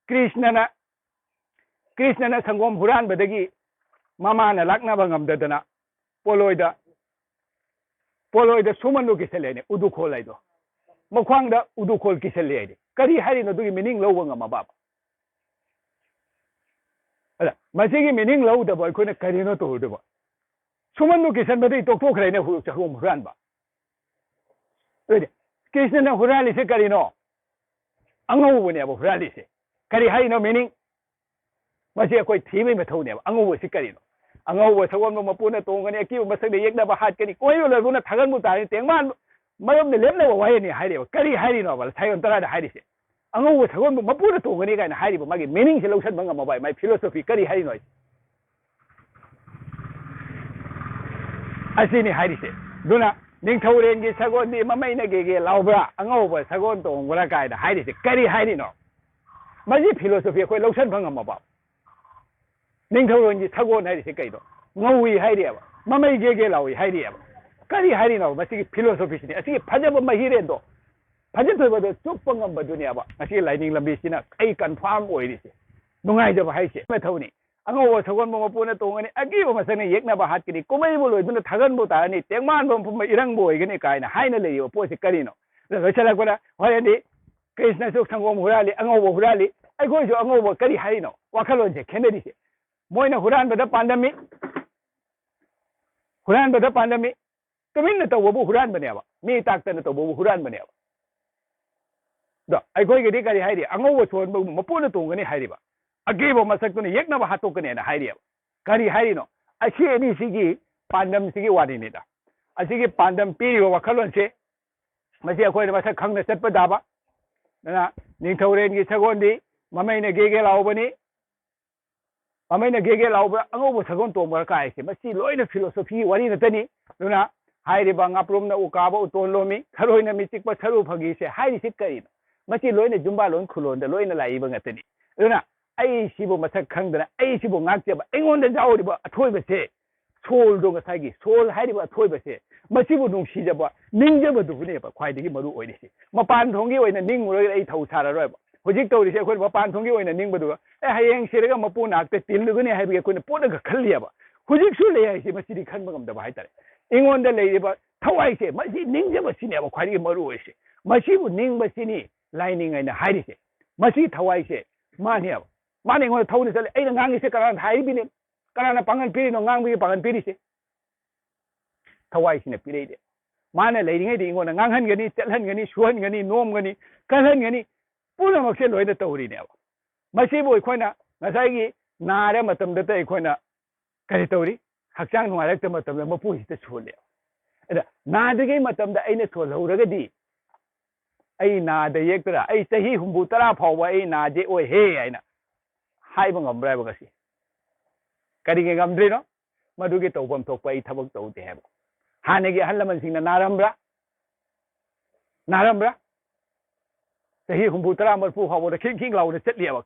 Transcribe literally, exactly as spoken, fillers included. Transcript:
ꯀ꯭ꯔꯤꯁꯅꯅ ꯀ꯭ꯔꯤꯁꯅꯅ ꯁꯪꯒꯣꯝ ꯍꯨꯔꯥꯟꯕꯗꯒꯤ ꯃꯃꯥꯅ ꯂꯥꯛꯅꯕ ꯉꯝꯗꯗꯅ ꯄꯣꯂꯣꯏꯗ ꯄꯣꯂꯣꯏꯗ ꯁꯨꯃꯟꯗꯨ ꯀꯤꯁꯜꯂꯦꯅꯦ, ꯎꯗꯨꯈꯣꯜ ꯍꯥꯏꯗꯣ꯫ ꯃꯈ꯭ꯋꯥꯡꯗ ꯎꯗꯨꯈꯣꯜ ꯀꯤꯁꯜꯂꯦ ꯍꯥꯏꯗꯤ ꯀꯔꯤ ꯍꯥꯏꯔꯤꯅꯣ? ꯑꯗꯨꯒꯤ ꯃꯤꯅꯤꯡ ꯂꯧꯕ ꯉꯝꯃꯕ? ꯑꯗ ꯃꯁꯤꯒꯤ ꯃꯤꯅꯤꯡ ꯂꯧꯗꯕ ꯑꯩꯈꯣꯏꯅ ꯀꯔꯤꯅꯣ ꯇꯧꯔꯨꯗꯕ? ꯁꯨꯃꯟꯗꯨ ꯀꯤꯁꯟꯕꯗꯒꯤ ꯇꯣꯛꯊꯣꯛꯈ꯭ꯔꯦꯅꯦ ꯍꯨ- ꯁꯪꯒꯣꯝ ꯍꯨꯔꯥꯟꯕ꯫ ꯑꯗꯨꯗꯤ ꯀ꯭ꯔꯤꯁꯅꯅ ꯍꯨꯔꯥꯜꯂꯤꯁꯦ ꯀꯔꯤꯅꯣ? ꯑꯉꯧꯕꯅꯦꯕ ꯍꯨꯔꯥꯜꯂꯤꯁꯦ꯫ ꯀꯔꯤ ꯍꯥꯏꯔꯤꯅꯣ ꯃꯤꯅꯤꯡ? ꯃꯁꯤ ꯑꯩꯈꯣꯏ ꯊꯤꯕꯒꯤ ꯃꯊꯧꯅꯦꯕ꯫ ꯑꯉꯧꯕꯁꯤ ꯀꯔꯤꯅꯣ? ꯑꯉꯧꯕ ꯁꯒꯣꯜꯕꯨ ꯃꯄꯨꯅ ꯇꯣꯡꯒꯅꯤ, ꯑꯀꯤꯕ ꯃꯁꯛꯅ ꯌꯦꯛꯅꯕ ꯍꯥꯠꯀꯅꯤ, ꯀꯣꯏꯕ ꯂꯣꯏꯕꯅ ꯊꯥꯒꯟꯕꯨ ꯇꯥꯔꯅꯤ, ꯇꯦꯡꯕꯥꯟ ꯃꯔꯨꯝꯅ ꯂꯦꯞꯅꯕ ꯋꯥꯌꯦꯜꯅꯤ ꯍꯥꯏꯔꯦꯕ꯫ ꯀꯔꯤ ꯍꯥꯏꯔꯤꯅꯣꯕ ꯁꯥꯏꯑꯣꯟ ꯇꯔꯥꯗ ꯍꯥꯏꯔꯤꯁꯦ? ꯑꯉꯧꯕ ꯁꯒꯣꯜꯕꯨ ꯃꯄꯨꯅ ꯇꯣꯡꯒꯅꯤ ꯀꯥꯏꯅ ꯍꯥꯏꯔꯤꯕ ꯃꯥꯒꯤ ꯃꯤꯅꯤꯡꯁꯦ ꯂꯧꯁꯟꯕ ꯉꯝꯃꯕ? ꯃꯥꯏ ꯐꯤꯂꯣꯁꯣꯐꯤ ꯀꯔꯤ ꯍꯥꯏꯔꯤꯅꯣ ꯍꯥꯏꯁꯦ? ꯑꯁꯤꯅꯤ ꯍꯥꯏꯔꯤꯁꯦ꯫ ꯑꯗꯨꯅ ꯅꯤꯡꯊꯧꯔꯦꯟꯒꯤ ꯁꯒꯣꯜꯗꯤ ꯃꯃꯩꯅ ꯒꯦꯒꯦ ꯂꯥꯎꯕ꯭ꯔꯥ, ꯑꯉꯧꯕ ꯁꯒꯣꯜ ꯇꯣꯡꯕ꯭ꯔꯥ ꯀꯥꯏꯅ ꯍꯥꯏꯔꯤꯁꯦ ꯀꯔꯤ ꯍꯥꯏꯔꯤꯅꯣ? ꯃꯁꯤ ꯐꯤꯂꯣꯁꯣꯐꯤ ꯑꯩꯈꯣꯏ ꯂꯧꯁꯟꯕ ꯉꯝꯃꯕ? ꯅꯤꯡꯊꯧꯔꯣꯟꯒꯤ ꯁꯒꯣꯜ ꯍꯥꯏꯔꯤꯁꯦ ꯀꯩꯅꯣ? ꯉꯧꯏ ꯍꯥꯏꯔꯤꯑꯕ, ꯃꯃꯩ ꯒꯦꯒꯦ ꯂꯥꯎꯏ ꯍꯥꯏꯔꯤꯑꯕ꯫ ꯀꯔꯤ ꯍꯥꯏꯔꯤꯅꯣ? ꯃꯁꯤꯒꯤ ꯐꯤꯂꯣꯁꯣꯐꯤꯁꯤꯅꯤ꯫ ꯑꯁꯤꯒꯤ ꯐꯖꯕ ꯃꯍꯤꯔꯦꯟꯗꯣ, ꯐꯖꯊꯣꯏꯕꯗꯣ ꯆꯨꯞꯄ ꯉꯝꯕꯗꯨꯅꯦꯕ ꯉꯁꯤꯒꯤ ꯂꯥꯏꯅꯤꯡ ꯂꯝꯕꯤꯁꯤꯅ ꯑꯩ ꯀꯟꯐꯥꯔꯝ ꯑꯣꯏꯔꯤꯁꯦ꯫ ꯅꯨꯡꯉꯥꯏꯖꯕ ꯍꯥꯏꯁꯦ ꯃꯊꯧꯅꯤ꯫ ꯑꯉꯧꯕ ꯁꯒꯣꯜꯕꯨ ꯃꯄꯨꯅ ꯇꯣꯡꯒꯅꯤ, ꯑꯀꯤꯕ ꯃꯁꯛꯅ ꯌꯦꯛꯅꯕ ꯍꯥꯠꯀꯅꯤ, ꯀꯨꯝꯍꯩꯕꯨ ꯂꯣꯏꯗꯨꯅ ꯊꯥꯒꯟꯕꯨ ꯇꯥꯔꯅꯤ, ꯇꯦꯡꯃꯥꯟꯕ ꯃꯐꯝ ꯏꯔꯪꯕ ꯑꯣꯏꯒꯅꯤ ꯀꯥꯏꯅ ꯍꯥꯏꯅ ꯂꯩꯔꯤꯕ ꯄꯣꯠꯁꯤ ꯀꯔꯤꯅꯣ? ꯑꯗꯨ ꯂꯣꯏꯁꯤꯜꯂꯛꯄꯗ ꯍꯣꯔꯦꯟꯗꯤ ꯀ꯭ꯔꯤꯁꯅꯁꯨ ꯁꯪꯒꯣꯝ ꯍꯨꯔꯥꯜꯂꯤ, ꯑꯉꯧꯕ ꯍꯨꯔꯥꯜꯂꯤ, ꯑꯩꯈꯣꯏꯁꯨ ꯑꯉꯧꯕ꯫ ꯀꯔꯤ ꯍꯥꯏꯔꯤꯅꯣ? ꯋꯥꯈꯜꯂꯣꯟꯁꯦ ꯈꯦꯠꯅꯔꯤꯁꯦ꯫ ꯃꯣꯏꯅ ꯍꯨꯔꯥꯟꯕꯗ ꯄꯥꯟꯗꯝꯃꯤ, ꯍꯨꯔꯥꯟꯕꯗ ꯄꯥꯟꯗꯝꯃꯤ, ꯇꯨꯃꯤꯟꯅ ꯇꯧꯕꯕꯨ ꯍꯨꯔꯥꯟꯕꯅꯦꯕ, ꯃꯤ ꯇꯥꯛꯇꯅ ꯇꯧꯕꯕꯨ ꯍꯨꯔꯥꯟꯕꯅꯦꯕ꯫ ꯑꯗꯣ ꯑꯩꯈꯣꯏꯒꯤꯗꯤ ꯀꯔꯤ ꯍꯥꯏꯔꯤ? ꯑꯉꯧꯕ ꯁꯒꯣꯜꯕꯨ ꯃꯄꯨꯅ ꯇꯣꯡꯒꯅꯤ ꯍꯥꯏꯔꯤꯕ, ꯑꯀꯤꯕ ꯃꯁꯛꯇꯨꯅ ꯌꯦꯛꯅꯕ ꯍꯥꯠꯇꯣꯛꯀꯅꯦꯅ ꯍꯥꯏꯔꯤꯑꯕ꯫ ꯀꯔꯤ ꯍꯥꯏꯔꯤꯅꯣ? ꯑꯁꯤ ꯑꯅꯤꯁꯤꯒꯤ ꯄꯥꯟꯗꯝꯁꯤꯒꯤ ꯋꯥꯔꯤꯅꯤꯗ꯫ ꯑꯁꯤꯒꯤ ꯄꯥꯟꯗꯝ ꯄꯤꯔꯤꯕ ꯋꯥꯈꯜꯂꯣꯟꯁꯦ ꯃꯁꯤ ꯑꯩꯈꯣꯏꯅ ꯃꯁꯛ ꯈꯪꯅ ꯆꯠꯄ ꯇꯥꯕ꯫ ꯑꯗꯨꯅ ꯅꯤꯡꯊꯧꯔꯦꯟꯒꯤ ꯁꯒꯣꯜꯗꯤ ꯃꯃꯩꯅ ꯒꯦꯒꯦ ꯂꯥꯎꯕꯅꯤ, ꯃꯃꯩꯅ ꯒꯦꯒꯦ ꯂꯥꯎꯕ, ꯑꯉꯧꯕ ꯁꯒꯣꯜ ꯇꯣꯡꯕ ꯀꯥꯏꯁꯦ, ꯃꯁꯤ ꯂꯣꯏꯅ ꯐꯤꯂꯣꯁꯣꯐꯤꯒꯤ ꯋꯥꯔꯤ ꯉꯥꯛꯇꯅꯤ꯫ ꯑꯗꯨꯅ ꯍꯥꯏꯔꯤꯕ ꯉꯥꯄ꯭ꯔꯨꯝꯅ ꯎꯀꯥꯕ ꯎꯇꯣꯟ ꯂꯣꯝꯃꯤ, ꯈꯔꯣꯏꯅ ꯃꯤꯆꯤꯛꯄ ꯁꯔꯨ ꯐꯥꯒꯤꯁꯦ ꯍꯥꯏꯔꯤꯁꯤ ꯀꯔꯤꯅꯣ? ꯃꯁꯤ ꯂꯣꯏꯅ ꯖꯨꯝꯕꯥ ꯂꯣꯟ ꯈꯨꯂꯣꯟꯗ ꯂꯣꯏꯅ ꯂꯥꯛꯏꯕ ꯉꯥꯛꯇꯅꯤ꯫ ꯑꯗꯨꯅ ꯑꯩ ꯁꯤꯕꯨ ꯃꯁꯛ ꯈꯪꯗꯅ ꯑꯩ ꯁꯤꯕꯨ ꯉꯥꯛꯆꯕ, ꯑꯩꯉꯣꯟꯗ ꯌꯥꯎꯔꯤꯕ ꯑꯊꯣꯏꯕꯁꯦ, ꯁꯣꯜꯗꯣ, ꯉꯁꯥꯏꯒꯤ ꯁꯣꯜ ꯍꯥꯏꯔꯤꯕ ꯑꯊꯣꯏꯕꯁꯦ, ꯃꯁꯤꯕꯨ ꯅꯨꯡꯁꯤꯖꯕ, ꯅꯤꯡꯖꯕꯗꯨꯕꯨꯅꯦꯕ ꯈ꯭ꯋꯥꯏꯗꯒꯤ ꯃꯔꯨ ꯑꯣꯏꯔꯤꯁꯤ꯫ ꯃꯄꯥꯟ ꯊꯣꯡꯒꯤ ꯑꯣꯏꯅ ꯅꯤꯡꯉꯨꯔꯒ ꯑꯩ ꯊꯧ ꯁꯥꯔꯔꯣꯏꯕ꯫ ꯍꯧꯖꯤꯛ ꯇꯧꯔꯤꯁꯦ ꯑꯩꯈꯣꯏꯅ ꯃꯄꯥꯟ ꯊꯣꯡꯒꯤ ꯑꯣꯏꯅ ꯅꯤꯡꯕꯗꯨꯒ, "ꯑꯦ, ꯍꯌꯦꯡ ꯁꯤꯔꯒ ꯃꯄꯨ ꯅꯥꯛꯇ ꯇꯤꯜꯂꯨꯒꯅꯤ" ꯍꯥꯏꯕꯒꯤ ꯑꯩꯈꯣꯏꯅ ꯄꯣꯠꯅꯒ ꯈꯜꯂꯤꯑꯕ꯫ ꯍꯧꯖꯤꯛꯁꯨ ꯂꯩ ꯍꯥꯏꯁꯦ, ꯃꯁꯤꯗꯤ ꯈꯟꯕ ꯉꯝꯗꯕ ꯍꯥꯏꯇꯥꯔꯦ꯫ ꯑꯩꯉꯣꯟꯗ ꯂꯩꯔꯤꯕ ꯊꯋꯥꯏꯁꯦ, ꯃꯁꯤ ꯅꯤꯡꯖꯕꯁꯤꯅꯦꯕ ꯈ꯭ꯋꯥꯏꯗꯒꯤ ꯃꯔꯨ ꯑꯣꯏꯔꯤꯁꯦ꯫ ꯃꯁꯤꯕꯨ ꯅꯤꯡꯕꯁꯤꯅꯤ ꯂꯥꯏꯅꯤꯡ ꯍꯥꯏꯅ ꯍꯥꯏꯔꯤꯁꯦ꯫ ꯃꯁꯤ ꯊꯋꯥꯏꯁꯦ ꯃꯥꯅꯦꯕ꯫ ꯃꯥꯅ ꯑꯩꯉꯣꯟꯗ ꯊꯧꯅ ꯆꯠꯂꯦ꯫ ꯑꯩꯅ ꯉꯥꯡꯉꯤꯁꯦ ꯀꯅꯥꯅ ꯍꯥꯏꯔꯤꯕꯅꯦ? ꯀꯅꯥꯅ ꯄꯥꯡꯒꯜ ꯄꯤꯔꯤꯅꯣ? ꯉꯥꯡꯕꯒꯤ ꯄꯥꯡꯒꯜ ꯄꯤꯔꯤꯁꯦ ꯊꯋꯥꯏꯁꯤꯅ ꯄꯤꯔꯛꯏꯅꯦ꯫ ꯃꯥꯅ ꯂꯩꯔꯤꯉꯩꯗ ꯑꯩꯉꯣꯟꯗ ꯉꯥꯡꯍꯟꯒꯅꯤ, ꯆꯠꯍꯟꯒꯅꯤ, ꯁꯨꯍꯟꯒꯅꯤ, ꯅꯣꯝꯒꯅꯤ, ꯀꯜꯍꯟꯒꯅꯤ, ꯄꯨꯝꯅꯃꯛꯁꯦ ꯂꯣꯏꯅ ꯇꯧꯔꯤꯅꯦꯕ꯫ ꯃꯁꯤꯕꯨ ꯑꯩꯈꯣꯏꯅ ꯉꯁꯥꯏꯒꯤ ꯅꯥꯔ ꯃꯇꯝꯗꯇ ꯑꯩꯈꯣꯏꯅ ꯀꯔꯤ ꯇꯧꯔꯤ? ꯍꯛꯆꯥꯡ ꯅꯨꯡꯉꯥꯏꯔꯛꯇꯕ ꯃꯇꯝꯗ ꯃꯄꯨꯁꯤꯗ ꯁꯨꯍꯜꯂꯦꯕ꯫ ꯑꯗ ꯅꯥꯗ꯭ꯔꯤꯉꯩ ꯃꯇꯝꯗ ꯑꯩꯅ ꯁꯣꯜꯍꯧꯔꯒꯗꯤ, "ꯑꯩ ꯅꯥꯗ ꯌꯦꯛꯇ꯭ꯔꯥ, ꯑꯩ ꯆꯍꯤ ꯍꯨꯝꯐꯨ ꯇꯔꯥ ꯐꯥꯎꯕ ꯑꯩ ꯅꯥꯗꯦ ꯑꯣꯏꯍꯦ" ꯍꯥꯏꯅ ꯍꯥꯏꯕ ꯉꯝꯕ꯭ꯔꯥ ꯍꯥꯏꯕ ꯉꯁꯤ? ꯀꯔꯤꯒꯤ ꯉꯝꯗ꯭ꯔꯤꯅꯣ? ꯃꯗꯨꯒꯤ ꯇꯧꯐꯝ ꯊꯣꯛꯄ ꯑꯩ ꯊꯕꯛ ꯇꯧꯗꯦ ꯍꯥꯏꯕ꯫ ꯍꯥꯟꯅꯒꯤ ꯑꯍꯜ ꯂꯃꯟꯁꯤꯡꯅ ꯅꯥꯔꯝꯕ꯭ꯔꯥ? ꯅꯥꯔꯝꯕ꯭ꯔꯥ? ꯆꯍꯤ ꯍꯨꯝꯐꯨ ꯇꯔꯥ ꯃꯔꯤꯐꯨ ꯐꯥꯎꯕꯗ ꯈꯤꯡ ꯈꯤꯡ ꯂꯥꯎꯅ ꯆꯠꯂꯤꯑꯕ꯫